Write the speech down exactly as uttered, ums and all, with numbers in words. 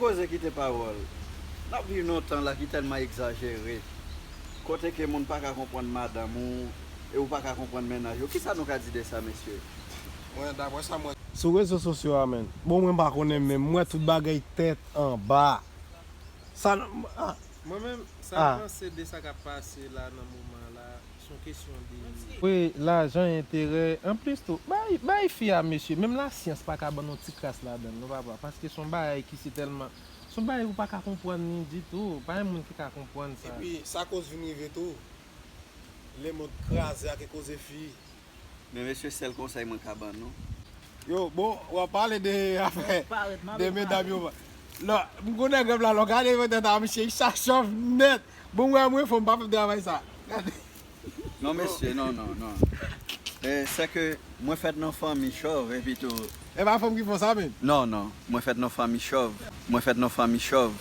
Poze kite pawòl. N ap viv nan yon tan la ki tèlman egzajere. Kote ke moun pa ka konprann madanm ou, e ou pa ka konprann mennaj ou. Kisa nou ka di de sa, mesye? Mwen, daprè sa mwen. Sou rezo sosyo a, menn. Bon, mwen pa konnen menm. Mwen tout bagay tèt anba. Sa n- ah, Mwen menm, sa Ah. m panse de sa k ap pase la nan moman la, se yon kesyon de. Wi, lajan, enterè. Anplis tou, bay, bay fi a, mesye, menm lasyans pa ka ban nou ti kras ladan l, non, papa. Paske se yon bagay ki se tèlman. Se yon bagay ou pa ka konprann li ditou. Pa gen moun ki ka konprann sa. Epi, sa koz vin rive tou. Lemond kraze ak koze fi. Men mesye, sèl konsèy mwen ka ban nou. Yo, bon, w ap pale de afè Parèt, m ap de pale. medam yo. Lò, m konnen nèg la, lò, gade mwen tèt a, misye, sa chòf nèt. Bon, mwen, mwen, fò m pa fè travay sa. Gade. Non, mesye, non, non, non. E, se ke mwen fèt nan fanmi chòv, epi tou. E pa fanm ki fè sa, menm. Non, non, mwen fèt nan fanmi chòv. Mwen fèt nan fanmi chòv.